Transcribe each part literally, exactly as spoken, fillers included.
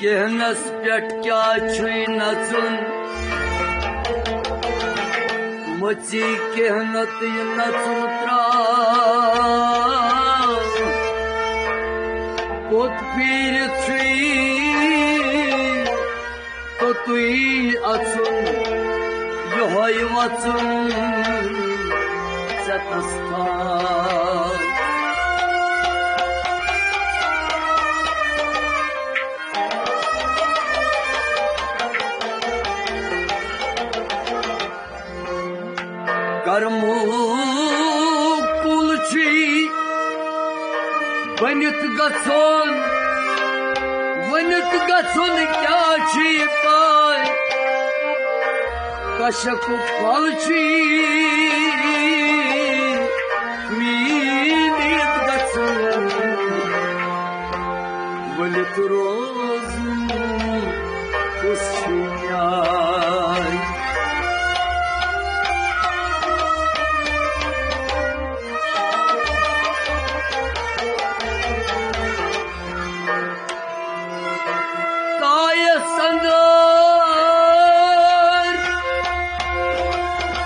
کہنس پٮ۪ٹھ کیٛاہ چھُے نژُن؟ مٔژی کہنت یہِ نژُن ترٛاو۔ کوٚت پھیٖرِتھ چھُے توٚتُے اَژُن، یِہوٚے وَژُن ژےٚ تَس تام۔ کرموٗ کُل چھُے ؤنِتھ گژھُن، ؤنِتھ گژھُن کیٛاہ چھُے پاے؟ کشکُک پھل چھُے میٖنِتھ گژھُن، ؤنِتھ روزُن کُس چھُ نیاے؟ کایس اندر،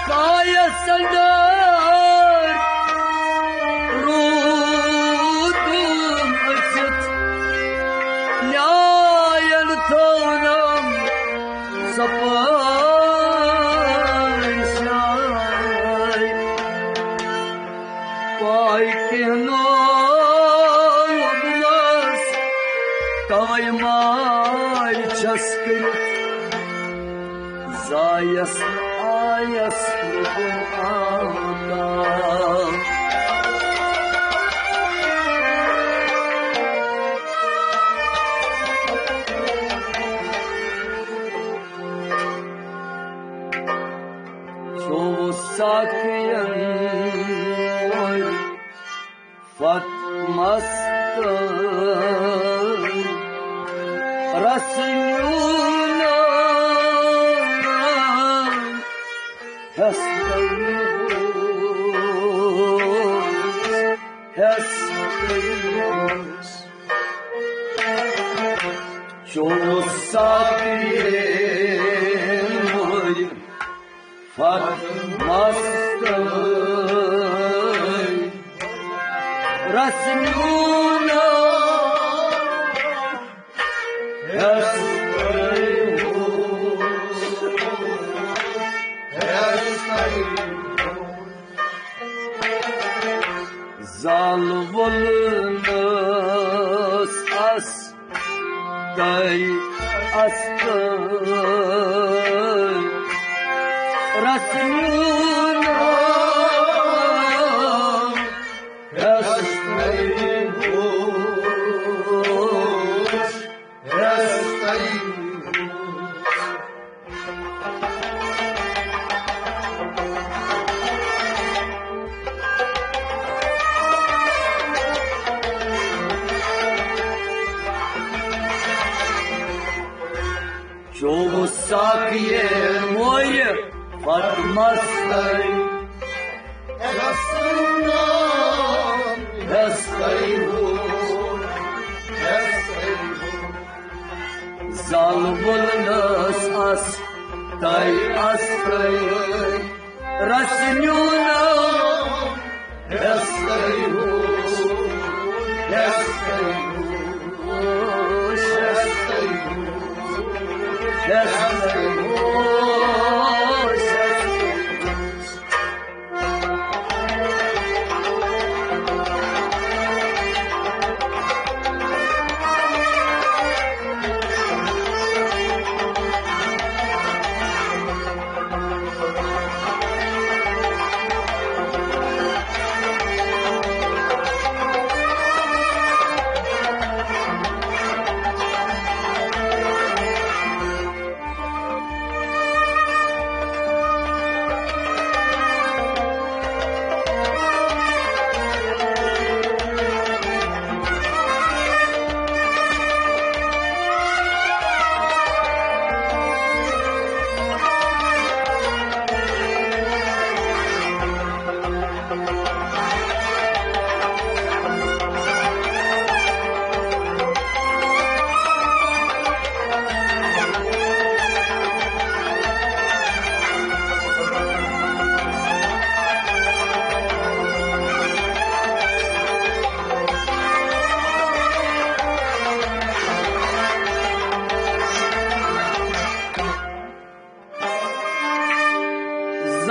کایس اندر روٗدُم أژِتھ، نیاین تھٲونم سۄ پٲرۍ شاے۔ پاے کینٛہہ نہٕ لوٚبنس، توے ماے چھس کٔرِتھ۔ زایس آیس لوٚبُن آتا۔ چوٚو ساقین وۄنۍ پتہٕ مستہٕ رس نیوٗنم ہٮ۪س تٔمِس، ہٮ۪س تٔمِس۔ چوٚو ساقین وۄنۍ پتہٕ مستہٕ رس نیوٗنم ہٮ۪س تٔمِس، ہٮ۪س تٔمِس۔ زال وولنس آس تۄہہِ اَستہٕ رس نیوٗنم ہٮ۪س تٔمِس، ہٮ۪س تٔمِس۔ چوٚو ساقین وۄنۍ پتہٕ مستہٕ رس نیوٗنم ہٮ۪س تٔمِس، ہٮ۪س تٔمِس۔ زال وولنس آس تۄہہِ اَستہٕ رس نیوٗنم ہٮ۪س تٔمِس، ہٮ۪س تٔمِس، ہٮ۪س تٔمِس، ہٮ۪س تٔمِس۔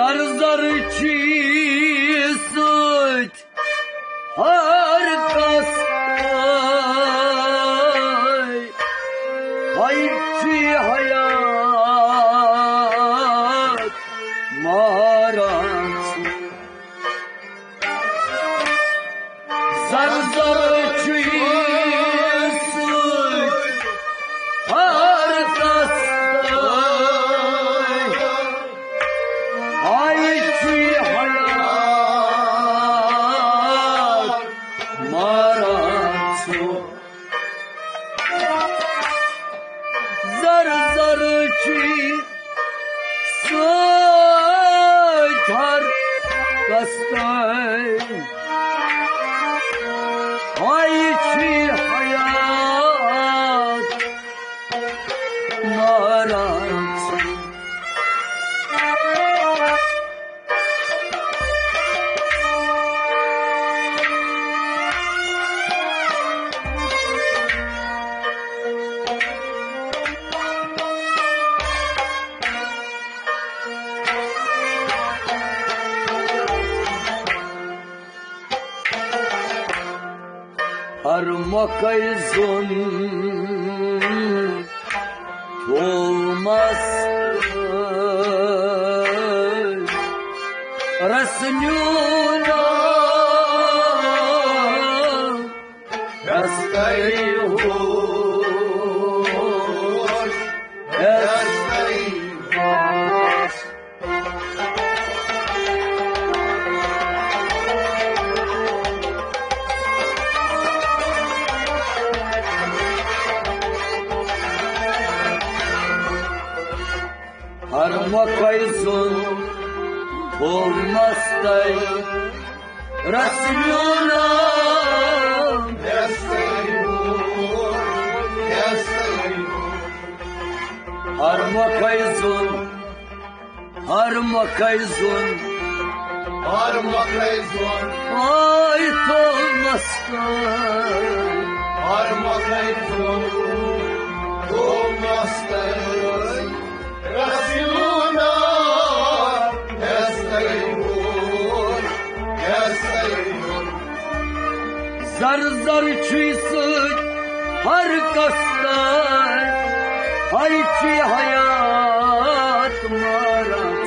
زر زر چھی سۭتۍ ہر کس تام۔ ہاے چھی حیات ماران۔ زر زر چھی سۭتۍ ہر کس تام۔ ہاے چھی حیات ماران۔ زر زر چھی سۭتۍ ہر کس تام۔ ہاے چھی حیات ماران۔ ہر مۄکھے زوٚن گوٚو مست رس نیوٗنا۔ ہستَے ہوش، ہستَے ہوش۔ ہر مۄکھے زوٚن گوٚو مستَے رس میوٗنا۔ ہر مۄکھے زوٚن، ہر مۄکھے زوٚن، ہر مۄکھے زوٚن۔ آے تو مستَے۔ ہر مۄکھے زوٚن گوٚو مستَے۔ رسیونا، ہستَے ہوش، ہستَے ہوش۔ زر زر چھی سۭتۍ ہر کس تام۔ ہاے چھی حیات ماران۔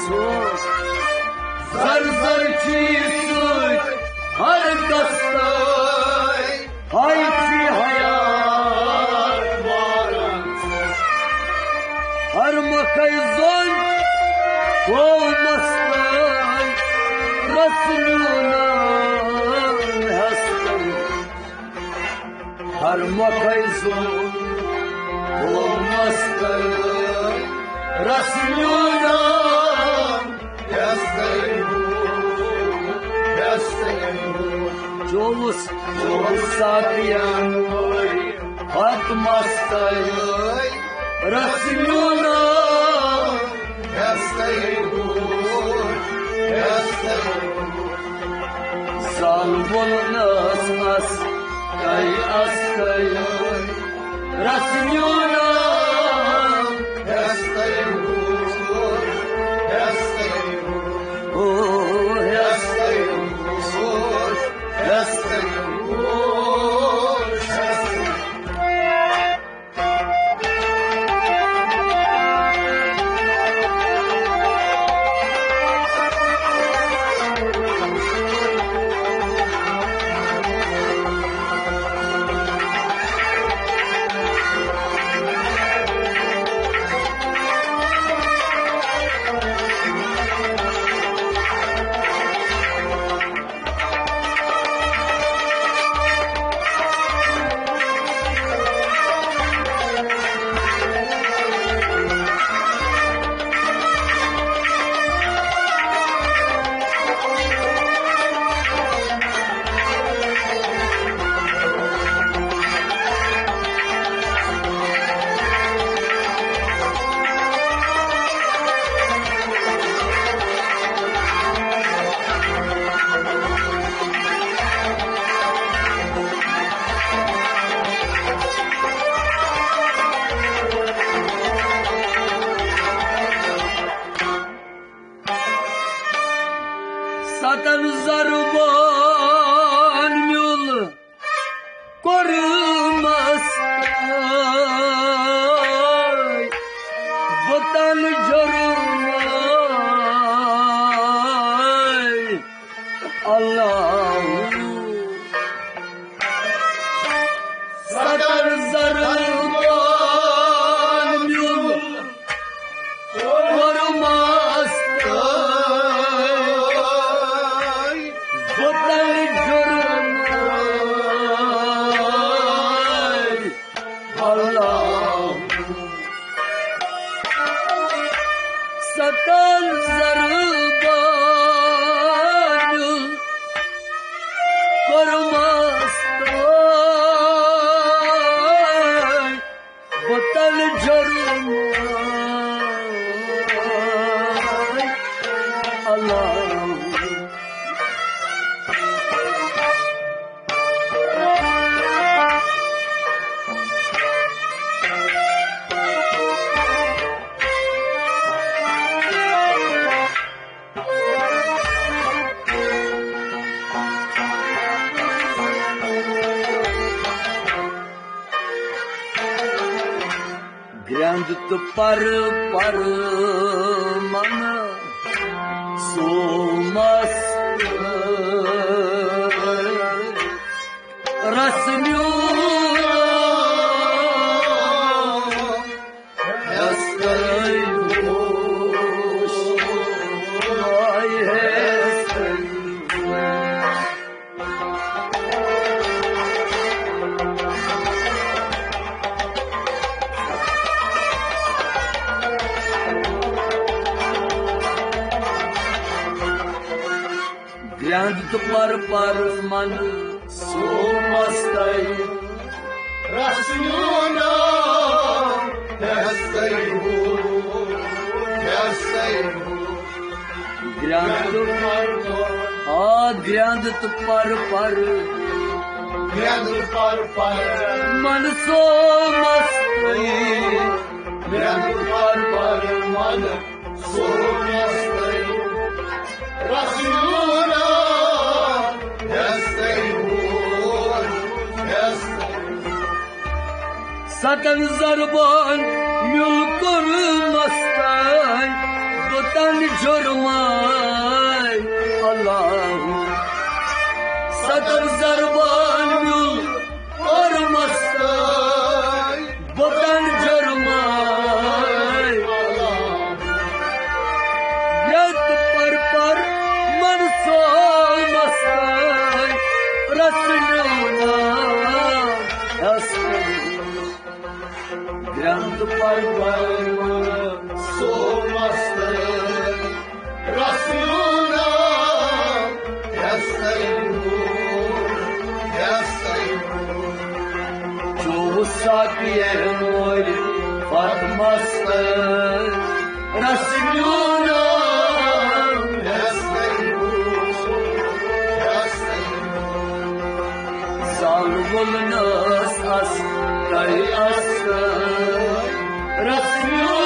زر زر چھی سۭتۍ ہر کس تام۔ ہاے چھی حیات ماران۔ ہر مۄکھے زوٚن گوٚو مستَے رس نیوٗنا۔ ہستَے، ہر مۄکھے زوٚن گوٚو مستَے رس نیوٗنا۔ ہستَے ہوش، ہستَے ہوش۔ چووُس، چووُس ساقیَن پتہٕ مستَے رس نیوٗنا۔ ہستَے ہوش، ہستَے ہوش۔ زال وولنس مستَے، مستَے رس نیوٗنا۔ ہستَے ہوش، ہستَے ہوش۔ او ہستَے ہوش، ہستَے ہوش، ہستَے ہوش۔ تن جرماے اللہ۔ ستر زربان میون ورماس تاے بتن جرماے اللہ۔ ستن زربان میون ورماس تاے بتن جرماے اللہ۔ گرٛنٛد تہٕ پر پر من سومس رس میون۔ گرٛنٛد تہٕ پر پر من سومس تاے رس میون۔ گرٛنٛد تہٕ آ گرٛنٛد تہٕ پر پر۔ گرٛنٛد تہٕ پر پر۔ من سومس تاے۔ گرٛنٛد تہٕ پر پر من سومس تاے رس میون۔ ستن زربان میون ورماس تاے بتن جرماے اللہ۔ ستن زربان میون ورماس تاے بتن جرماے۔ گرٛنٛد تہٕ پر پر من سومس تاے رس میون۔ گرٛنٛد تہٕ پر پر من سومس تاے رس میون۔ چوٚو ساقی مورِ فاطمس تاے رس میون۔ زال وولنس اس تاے اس تاے رس میون۔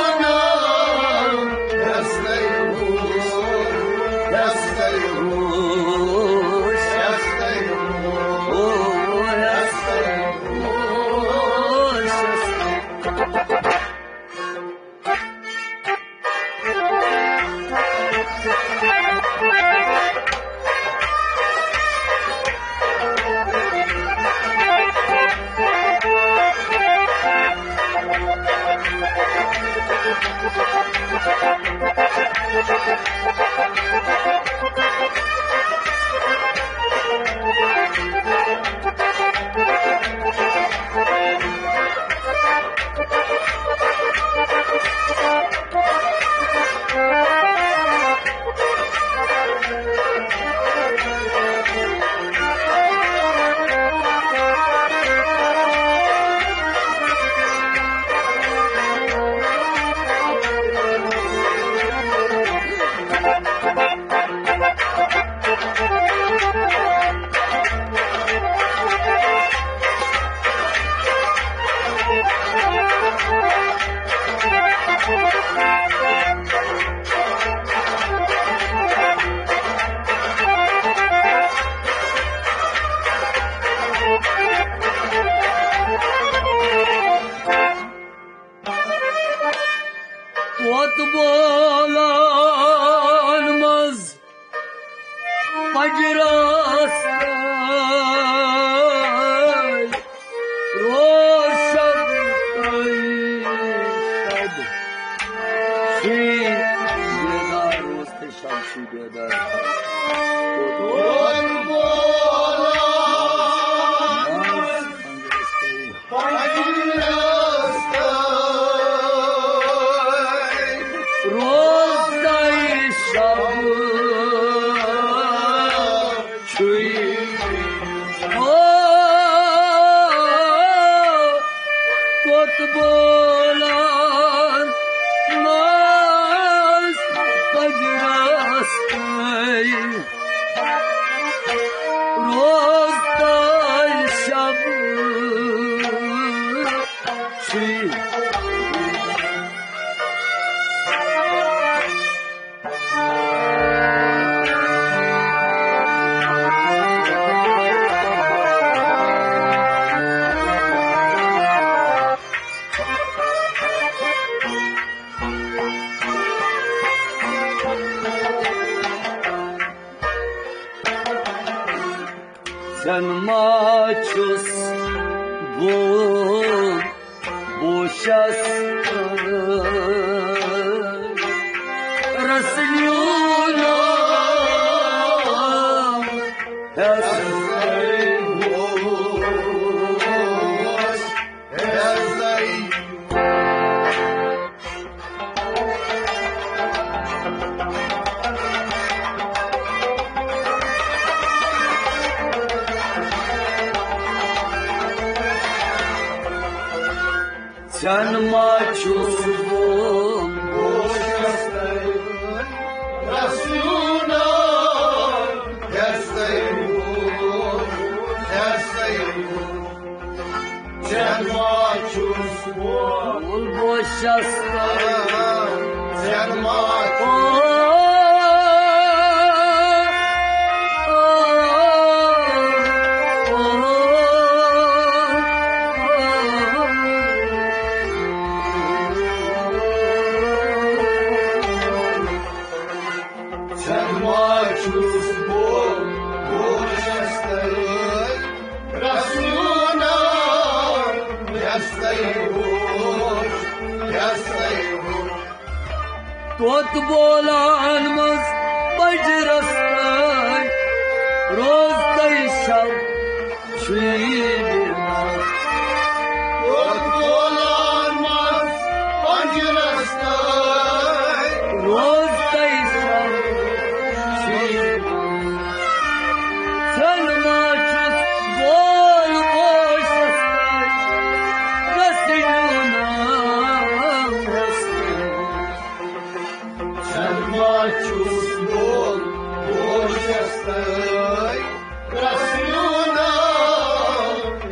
طوطہٕ بولان منٛز پجرس تل۔ روز شب تہٕ شب چھُے بیدار، روز تہٕ شب چھُے بیدار۔ طوطہٕ بولان منٛز پجرس تل۔ روز تہٕ شب چھُے۔ او، طوطہٕ بولان منٛز پجرس تل۔ روز تہٕ شب چھُے۔ ژھٮ۪ن ما چھُس بہٕ بہٕ چھُس رسنیون ہٮ۪س ژھٮ۪ن ما چھُس بہٕ رسوٗلہ، ہٮ۪س تۄہہِ بہٕ، ہٮ۪س تۄہہِ بہٕ۔ ژےٚ ما چھُس بہٕ، بہٕ چھَس ژےٚ ما چھُس۔ ژےٚ ما چھُس بہٕ، بہٕ چھَس تۄہہِ رسوٗلہ، یَس تۄہہِ ووٚن، یَس تۄہہِ ووٚن۔ طوطہٕ بولان منٛز پجرس تام، روز تہٕ شب چھُے بیدار۔ طوطہٕ بولان منٛز پجرس تام، روز تہٕ شب چھُے بیدار۔ ژھٮ۪ن ما چھُس بول پوشس تام، رسنیون ہٮ۪س تۄہہِ۔ ژھٮ۪ن ما چھُس بول پوشس تام، رسنیون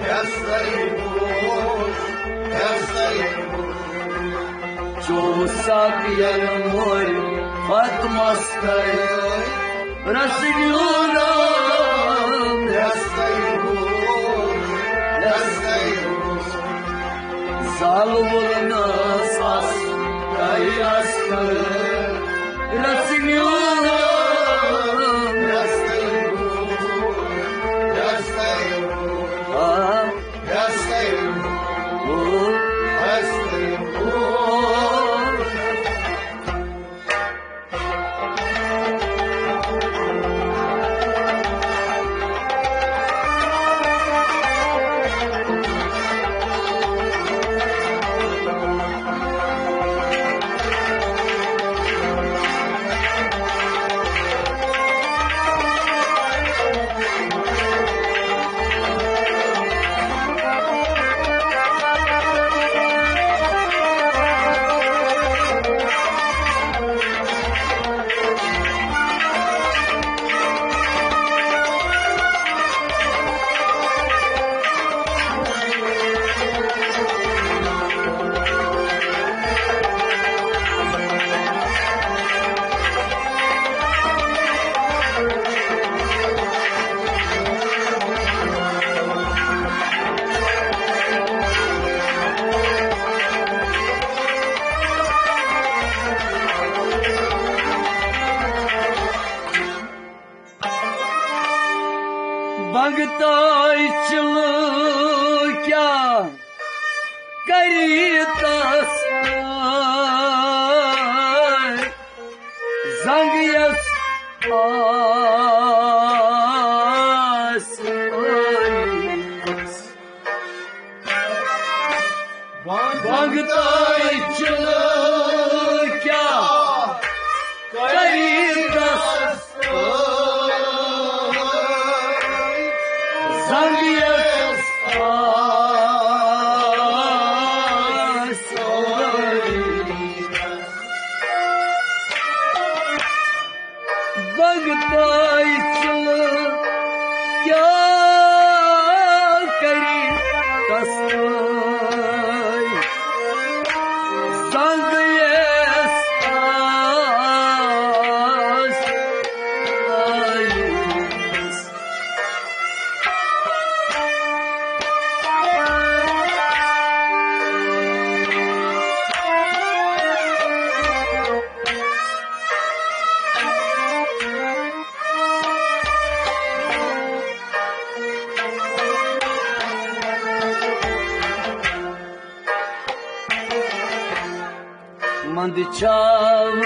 ہٮ۪س تۄہہِ بہٕ، ہٮ۪س تۄہہِ بہٕ۔ چوسا پیر مور ختمس تام، رسنیون ہٮ۪س تۄہہِ بہٕ، ہٮ۪س تۄہہِ بہٕ۔ زال وولنس آس تۄہہِ آس تۄہہِ، رسنیون ہٮ۪س تۄہہِ بہٕ، ہٮ۪س تۄہہِ بہٕ۔ آ۔ تاج چلو کیا کری تس زنگ یس آس۔ بنگتائی چلو کیا کری دست زنگ یس آس۔ بنگتائی چلو کیا کری دست زنگ یس آس۔ مند چاوان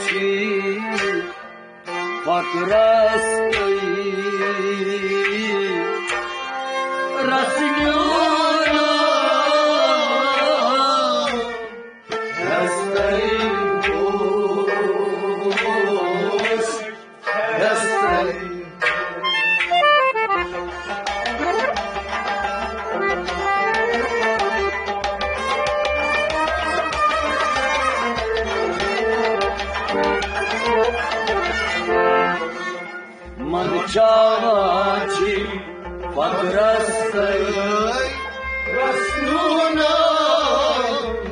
چھی پک رستئی رس نیونا۔ رستئی دوست، رستئی۔ من چاوان چھی پک رستئی رسنونا۔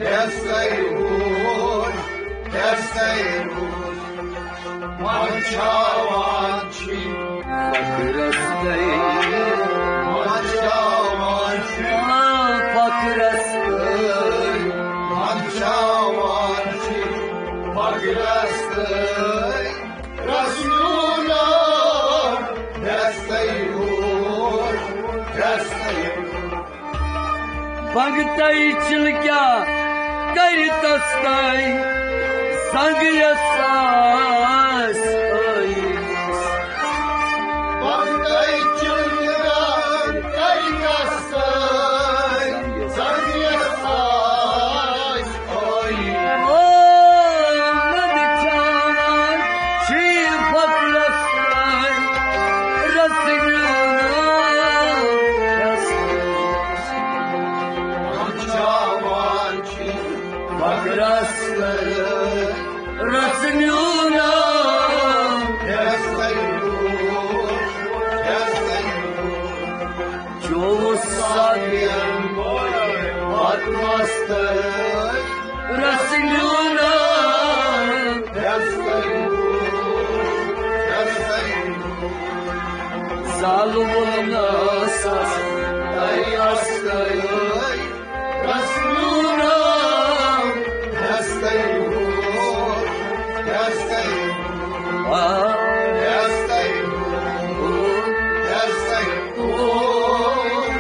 ہستے ہور، ہستے ہور۔ من چاوان چھی پک رستئی۔ من چاوان چھی پک رستئی۔ من چاوان چھی پک رستئی رسنونا۔ ہستے ہور، ہستے ہور۔ بنگتائی چلو کیا کری دست زنگ یس آس۔ بنگتائی چلو کیا کری دست زنگ یس آس۔ رسنیونا۔ چوس ساگرین پتمستر رسنیونا۔ زالونا سس تیستر رسنیونا۔ ہستے ہور، ہستے ہور، ہستے ہور، ہستے ہور۔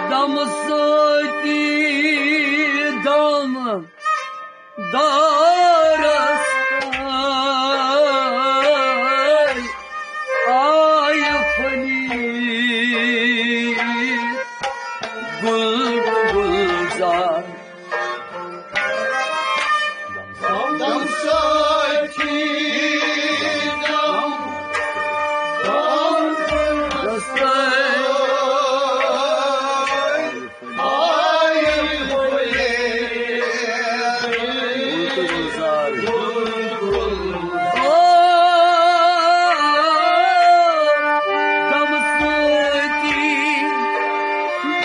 دم سۭتی دم دارس تام آیہِ پھٔلۍ گُل تہٕ گُلزار۔ دم سۭتی دم، دم رسٲے۔ آیہِ پھٔلۍ گُل تہٕ گُلزار۔ آ، دم سۭتی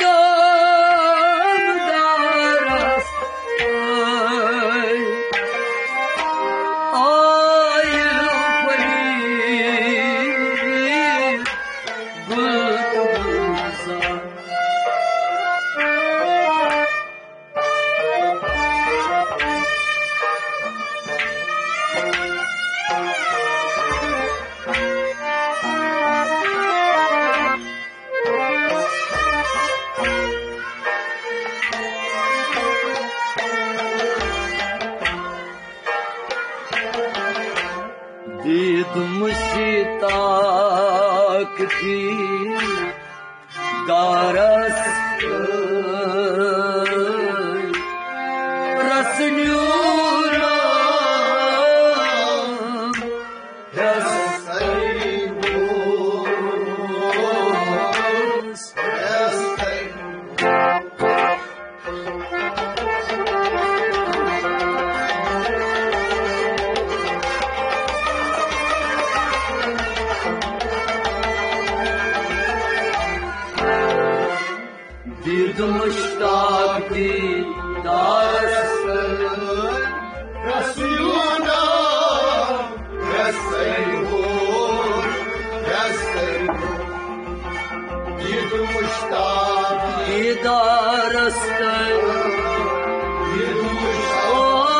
دم دارس آیہِ پھٔلۍ گُل تہٕ گُلزار۔ دید مشتاق دی دارس رس نیورا، رس دید مشتاق دیدارس رسیونا، رسیو، رسیو۔ دید مشتاق دیدارس دید مشتاق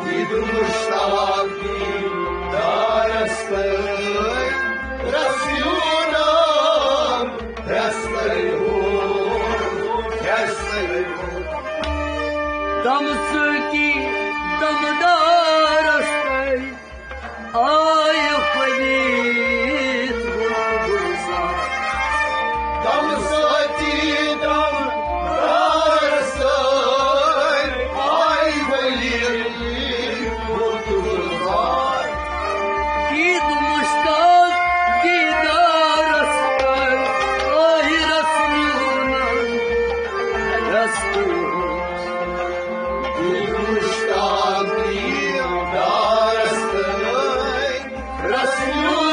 دید مشتاق دیدارس رسیونا، رسیو، رسیو۔ دم سۭتی دمدارس آیہِ پھٔلۍ گُل گُلزار۔ دم سۭتی دمدارس آیہِ پھٔلۍ گُل گُلزار۔ دید مشتاق دیدارس آیہِ رسیونا، رسیو۔ دید مشتاق دیدارس رسیو۔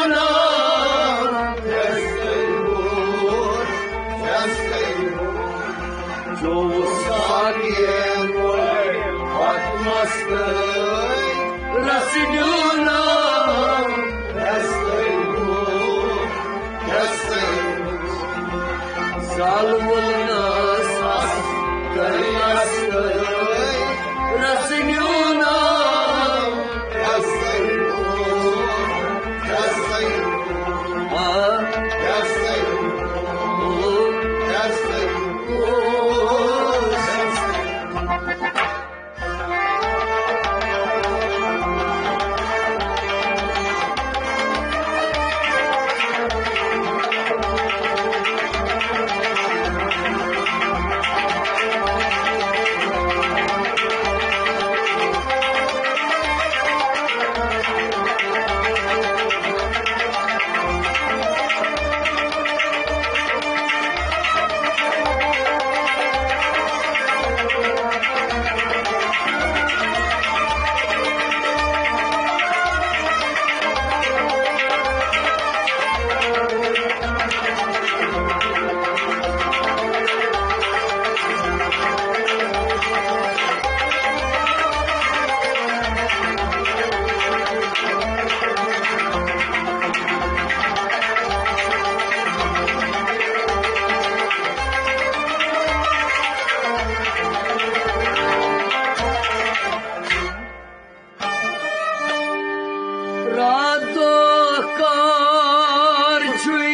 کار چھُے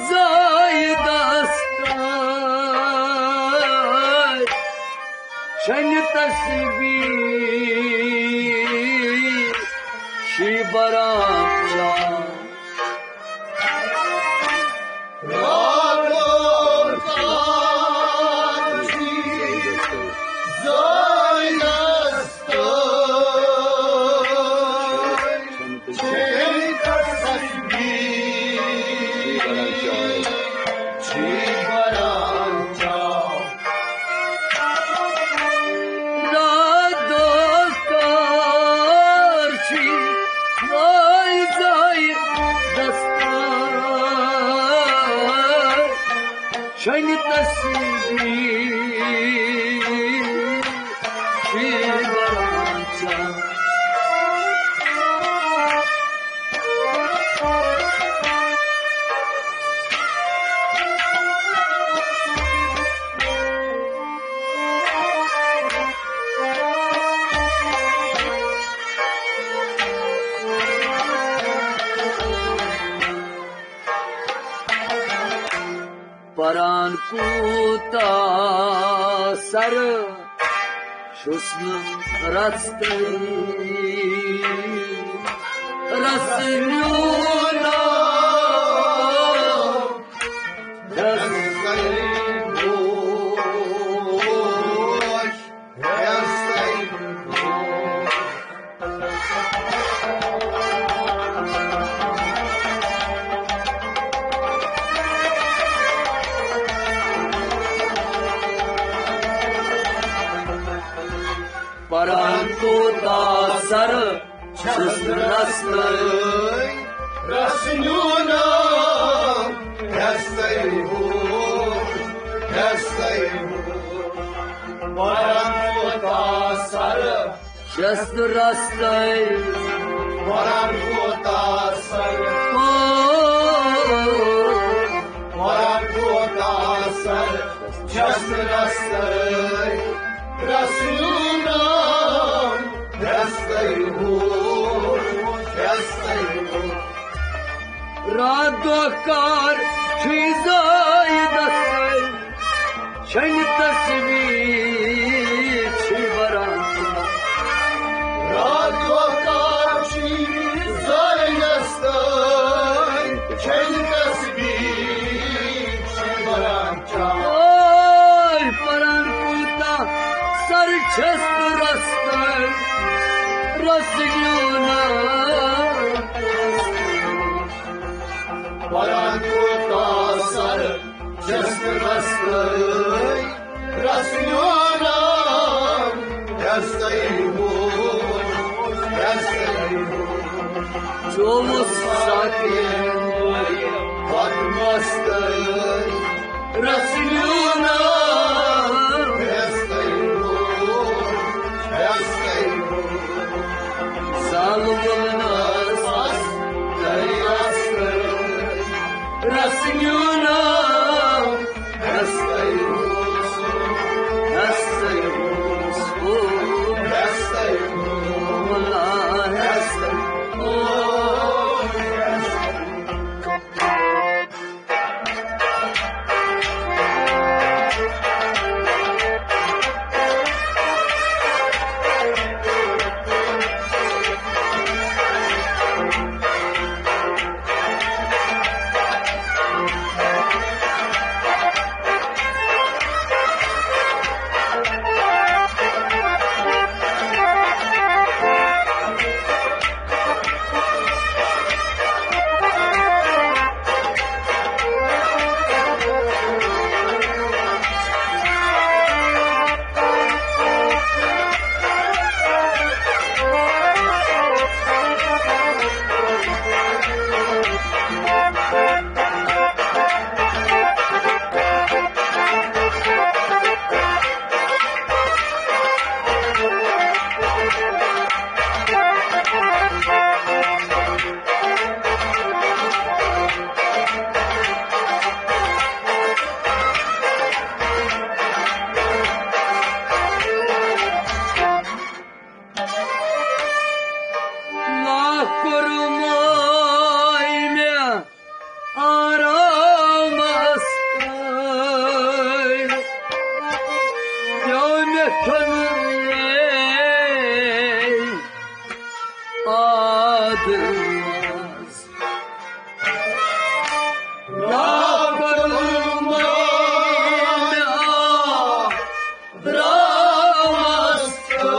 زٲیدس تام، چھنہِ تسبیح شی بران چاو۔ رات دۄہ کار چھُے وٲے زٲیدس تام، چھنہِ تسبیح شی بران چاو۔ پران کوٗتاہ سرٕ چھُس نہٕ رستَے رس نیوٗنا۔ رستَے گوش، رستَے گوش۔ پران کوٗتاہ سرٕ چھُس نہٕ رستَے رس نیوٗنا۔ رستَے گوش، رستَے گوش۔ پران کوٗتاہ سرٕ چھُس نہٕ رستَے۔ پران کوٗتاہ سرٕ۔ او۔ پران کوٗتاہ سرٕ چھُس نہٕ رستَے رس نیوٗنا۔ رستَے گوش، رستَے گوش۔ رات دۄہ کار چھُے زٲیدس تام، چھنہِ تسبیح شی بران چاو۔ رات دۄہ کار چھُے زٲیدس تام، چھنہِ تسبیح شی بران چاو۔ اوے پران کوٗتاہ سرٕ چھُس نہٕ رستَے رس نیوٗنا۔ پران کوٗتاہ سرٕ چھُس نہٕ رستَے رس نیوٗنا۔ رستَے گوش، رستَے گوش۔ چومُت ساتین بدمستَے رس نیوٗنا۔ رستَے گوش، رستَے گوش۔ زالُن نس دریاستَے رس نیوٗنا۔ رستَے گوش، رستَے گوش، او۔ رستَے گوش، رستَے گوش۔ لاکھ کوٚرمُت آرامس تل پیوٚو مےٚ کھیوٚن یے آدٕ منٛز۔ لاپرواہی مےٚ آ درٛامس تل۔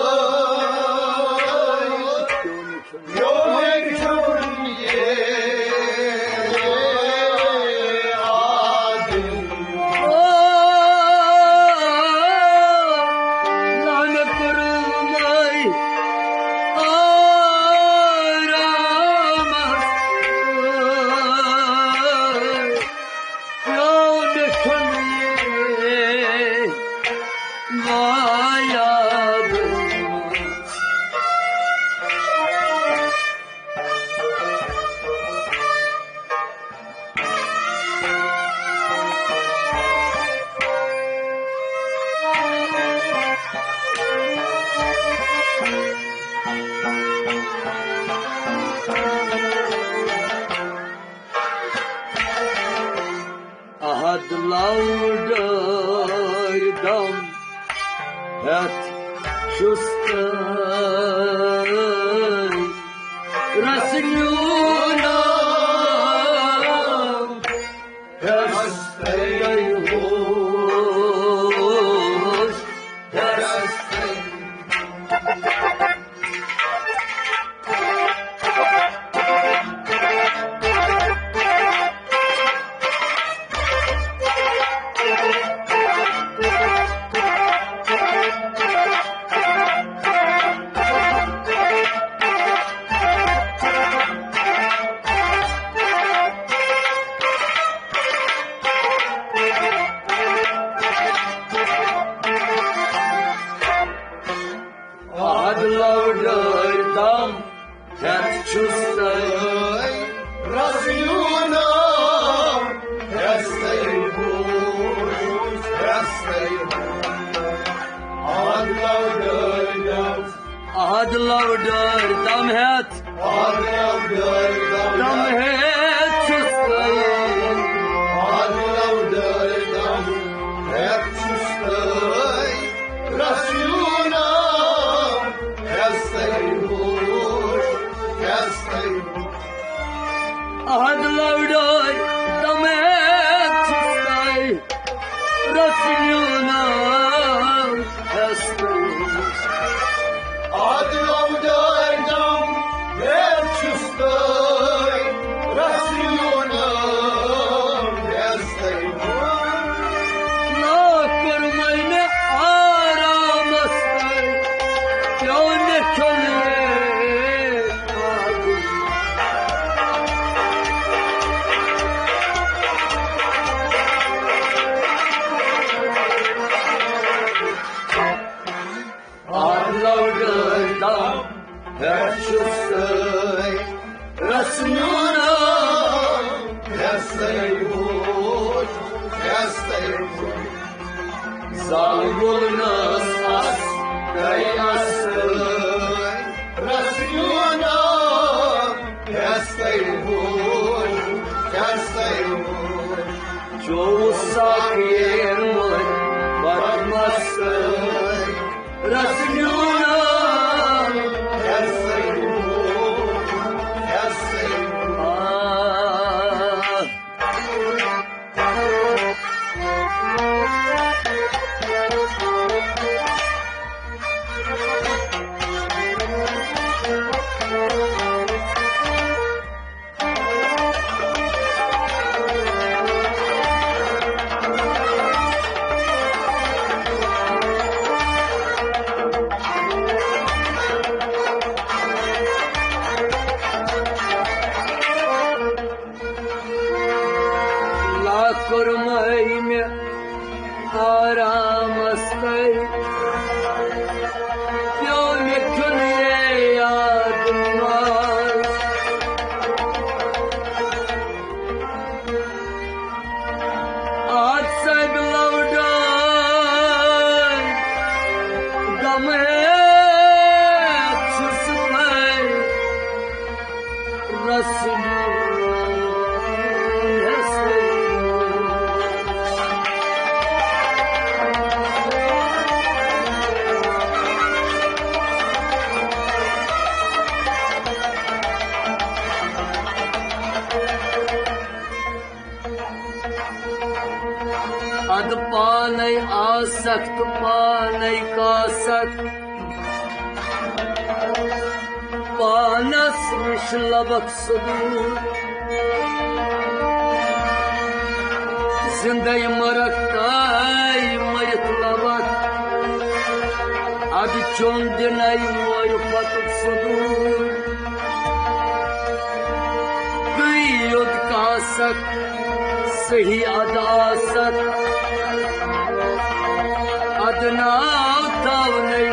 احد لو ڈٲرۍ دم ہٮ۪تھ چھُس تٔمۍ رسنیو نام ہٮ۪س تٔمۍ ہوش ہٮ۪س تٔمۍ۔ احد لو ڈٲرۍ دم ہٮ۪تھ چھُس تٔمۍ رسنیو نام ہٮ۪س تٔمۍ ہوش ہٮ۪س تٔمۍ۔ احد لو ڈٲرۍ دم احد لو ڈٲرۍ دم ہٮ۪تھ احد لو ڈٲرۍ دم دم ہٮ۪تھ چھُس تٔمۍ احد لو ڈٲرۍ دم ہٮ۪تھ چھُس تٔمۍ رسنیو نام ہٮ۪س تٔمۍ ہوش ہٮ۪س تٔمۍ۔ احد لو ڈٲرۍ دم ہٮ۪تھ چھُس تٔمۍ رسنیو نام ہٮ۪س تٔمۍ۔ احد لو ڈٲرۍ دم ہٮ۪تھ چھُس تٔمۍ رسنیو نام ہٮ۪س تٔمۍ۔ لاکھ کوٚرمَے مےٚ آرامس تٔمۍ، پیوٚو مےٚ کھیوٚن یے آدٕ۔ آدٕ لو ڈٲرۍ دم ہٮ۪تھ چھُس تٔمۍ رسنیو نام ہٮ۪س تٔمۍ ہوش ہٮ۪س تٔمۍ۔ زال وولنس اس گٔے اس رسنیو نام ہٮ۪س تٔمۍ ہوش ہٮ۪س تٔمۍ ہوش۔ چوٚو ساقین منٛز بدمستہٕ رسنیو نام ہٮ۪س تٔمۍ ہوش ہٮ۪س تٔمۍ۔ آ۔ لا کوٚرمَے مےٚ آرامس تٔمۍ، پیوٚو مےٚ کھیوٚن یے آدٕ منٛز۔ آد سگ لو ڈٲرۍ دم ہٮ۪تھ چھُس تٔمۍ رسنیو نام ادٕ پانے آسکھ تہٕ پانے کاسکھ، پانس نِش لبکھ سدوٗر۔ زندے مرکھ تہٕ مرتھ لبکھ، ادٕ چوٚم دِنے مورِ پتُک سدوٗر۔ گٔے یوٚت کاسکھ صحیح ادٕ آسکھ، ادٕ ناو تھاونَے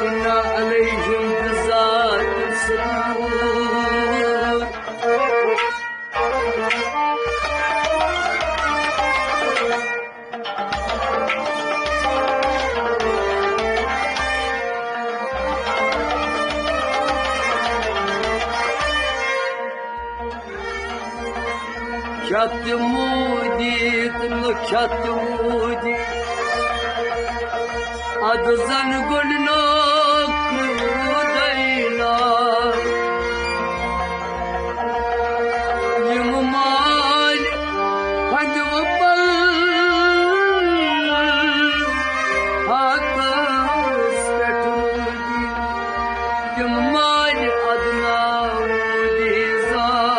اِنَّا عَلَیْہِم بِذَاتِ الصُّدُورِ۔ کھٮ۪تھ تہِ موٗدِتھ نہٕ کھٮ۪تھ تہِ موٗدِتھ، اَدٕ زَن گۄڈٕنیُک روٗدَے نا۔ یِم مالۍ ہَنٛدِ وۄپل ہاتَس پٮ۪ٹھ روٗدۍ، تِم مالۍ اَدٕ نا روٗدۍ زانٛہہ۔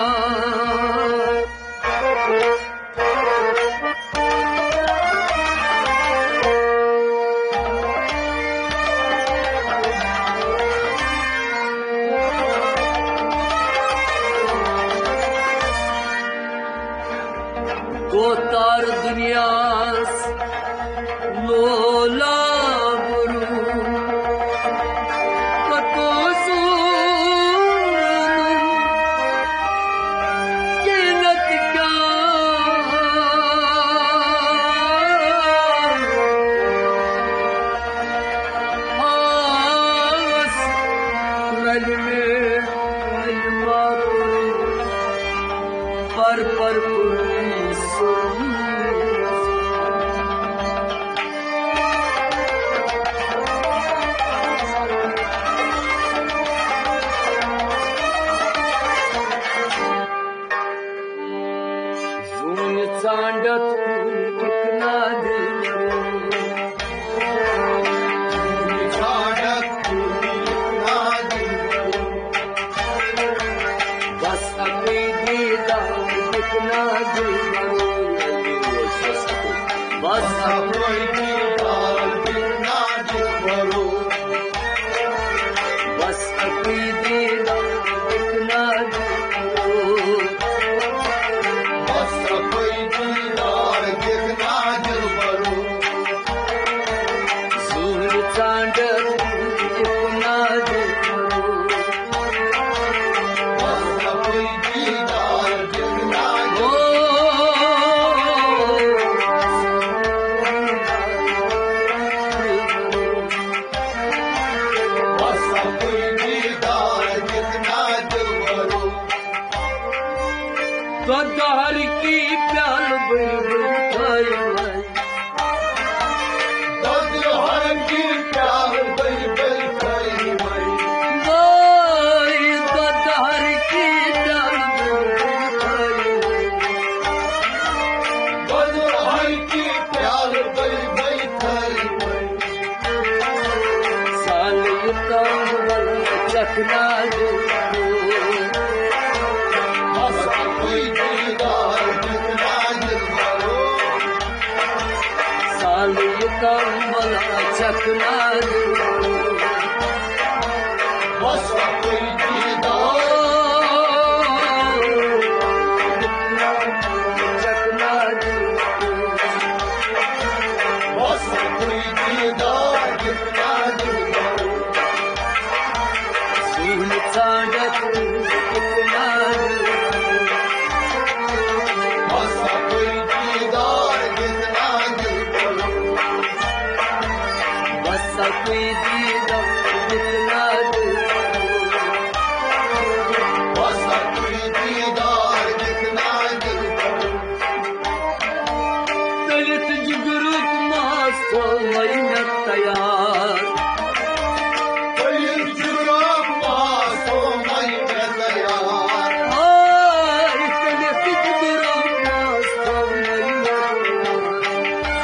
کوتار دنیاس لولاب روٗد، پتہٕ اوسُم قیٖمت کیٛاہ آس، نلہِ مےٚ، نلہِ ما پر پر پر۔ زوٗنہِ ژانٛڈَتھ کُن نادِ۔ بس اَکُے دیٖدار دِکھ نا دِلبرو۔ بس اَکُے دیٖدار دِکھ نا دِلبرو۔ بس اَکُے دیٖدار دِکھ نا دِلبرو۔ بس اَکُے دیٖدار دِکھ نا دِلبرو۔ زوٗنہِ ژانٛڈَتھ دِکھ نا دِلبرو۔ دۄدٕ ہر کی پیالہٕ بٔرۍ بٔرۍ تھٲیِو وۄنۍ۔ دۄدٕ ہر کی پیالہٕ بٔرۍ بٔرۍ تھٲیِو وۄنۍ۔ وٲے دۄدٕ ہر کی پیالہٕ بٔرۍ بٔرۍ تھٲیِو وۄنۍ۔ دۄدٕ ہر کی پیالہٕ بٔرۍ بٔرۍ تھٲیِو وۄنۍ۔ سالہٕ یہِ کمبل چکھ نا دِلبرو۔ بس اَکُے دیٖدار دِکھ نا دِلبرو۔ سالہٕ یہِ کمبل چکھ نا دِلبرو۔ بس اَکُے دیٖدار چکھ نا دِلبرو۔ بس اَکُے دیٖدار دِکھ نا دِلبرو۔ زوٗنہِ ژانٛڈَتھ دِکھ نا دِلبرو۔ بس اَکُے دیٖدار دِکھ نا دِلبرو۔ بس اَکُے دیٖدار دِکھ نا دِلبرو۔ بس اَکُے دیٖدار دِکھ نا دِلبرو۔ تٔلِتھ جِگرُک ماز تھووَے مےٚ تیار۔ تٔلِتھ جِگرُک ماز تھووَے مےٚ تیار۔ ہاے، تٔلِتھ جِگرُک ماز تھووَے مےٚ تیار۔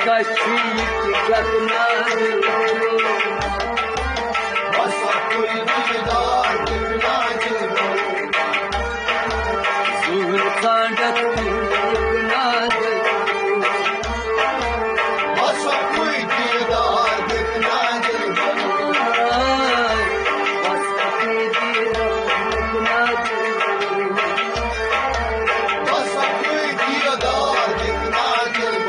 کشی کتنا دل۔ بس کوئی دیدار کتنا دل۔ سور کانڈت کتنا دل۔ بس کوئی دیدار کتنا دل۔ بس کوئی دیدار کتنا دل۔ بس کوئی دیدار کتنا دل۔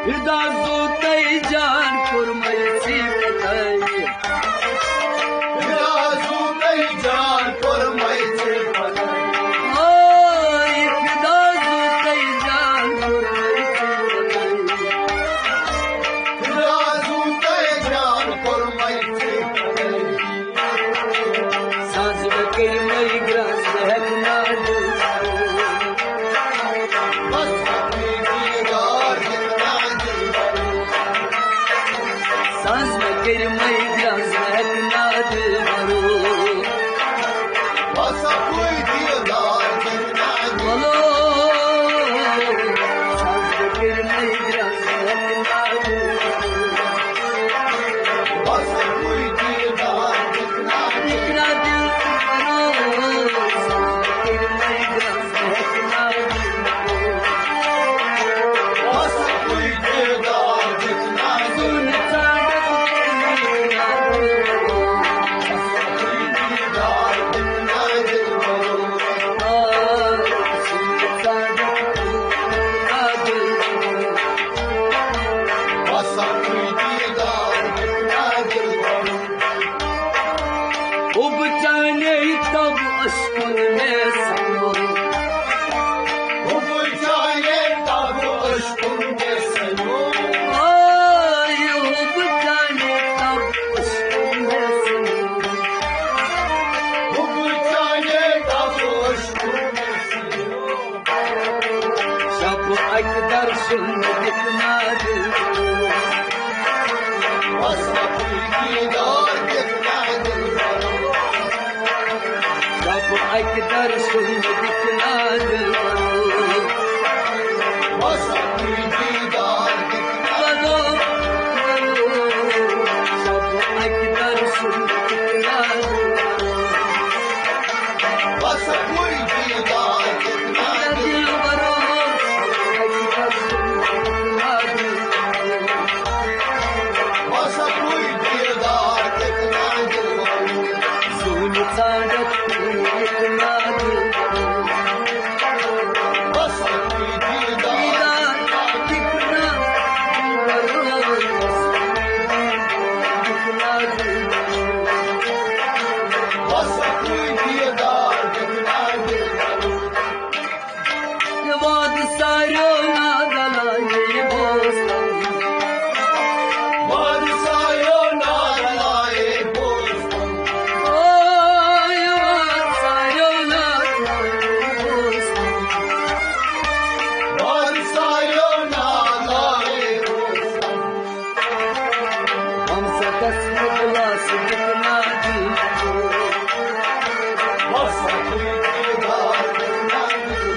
فدا زوتَے جان کوٚرمَے ژےٚ پَتَے۔ فدا زوتَے جان کوٚرمَے ژےٚ پَتَے۔ آے فدا زوتَے جان کوٚرمَے ژےٚ پَتَے۔ فدا زوتَے جان کوٚرمَے ژےٚ پَتَے۔ ساز مےٚ کٔرۍ مَے گرٛاز، بہٕ ہٮ۪کہٕ نہٕ۔ بس دیدار کتنا دل۔ ساز مےٚ کٔرۍ مَے گرٛاز، بہٕ ہٮ۪کہٕ نہٕ۔ بس کوئی دیدار کتنا دل۔ بولو، ساز مےٚ کٔرۍ مَے گرٛاز، بہٕ ہٮ۪کہٕ نہٕ۔ بس کوئی دیدار کتنا دل۔ حب چانے تب عشق میں سنو۔ حب چانے تب عشق میں سنو۔ آے حب چانے تب عشق میں سنو۔ حب چانے تب عشق میں سنو۔ شب اکہِ درشن دِکھ نادل۔ بس کوئی دیدار کتنا دل۔ شب اکہِ درشن دِکھ نادل۔ بس کوئی دیدار کتنا دل۔ شب اکہِ درشن دِکھ نادل۔ بس کوئی دیدار کتنا دل۔ بس کوئی دیدار کتنا دل۔ سون سانڈت کتنا دل۔ بس کوئی دیدار کتنا دل۔ بس کوئی دیدار کتنا دل۔ وعدٕ ساریو نادلایے بوزتن۔ وعدٕ ساریو نادلایے بوزتن۔ او، وعدٕ ساریو نادلایے بوزتن۔ وعدٕ ساریو نادلایے بوزتن۔ غمزدس اخلاص دِکھ نادل۔ بس کوئی دیدار کتنا دل۔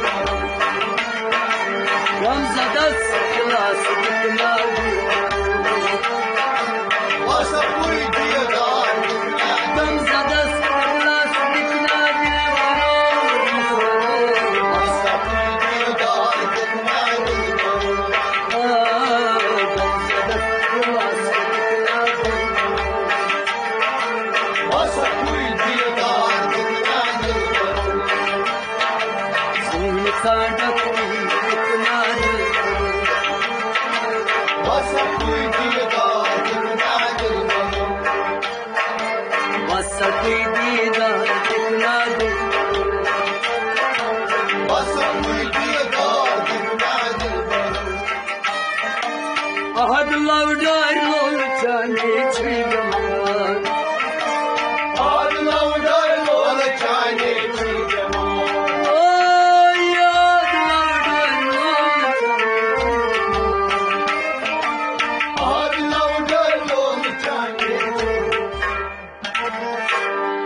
غمزدس اخلاص دِکھ نادل۔ بس کوئی دیدار کتنا دل۔ غمزدس اخلاص دِکھ نادل۔ بس کوئی دیدار کتنا دل۔ آ، غمزدس اخلاص دِکھ نادل۔ بس کوئی دیدار کتنا دل۔ سون سانڈت کتنا دل۔ بس کوئی دیدار کتنا دل۔ بس کوئی دیدار کتنا دل۔ بس کوئی دیدار کتنا دل۔ احد لو ڈار لول چانے چھی گمان۔ احد لو ڈار لول چانے چھی گمان۔ او یاد لو ڈار لول چانے چھی گمان۔ احد لو ڈار لول چانے چھی گمان۔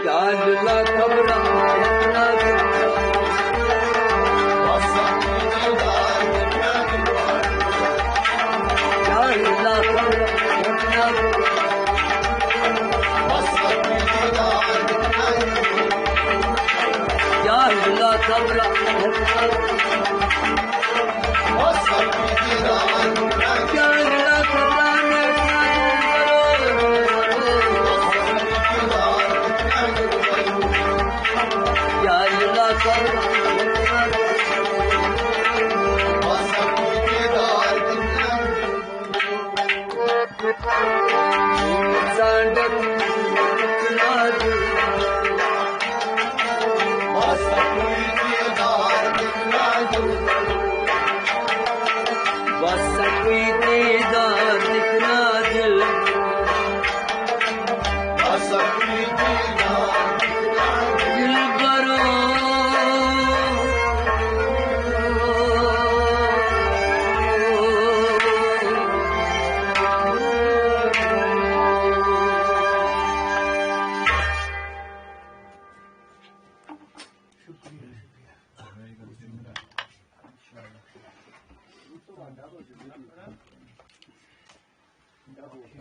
کیا اللہ قبرم کتنا دل۔ بس کوئی دیدار کتنا دل۔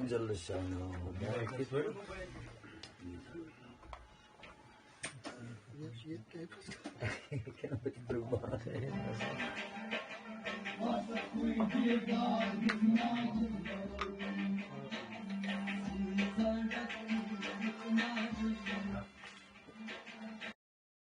جل شانہ۔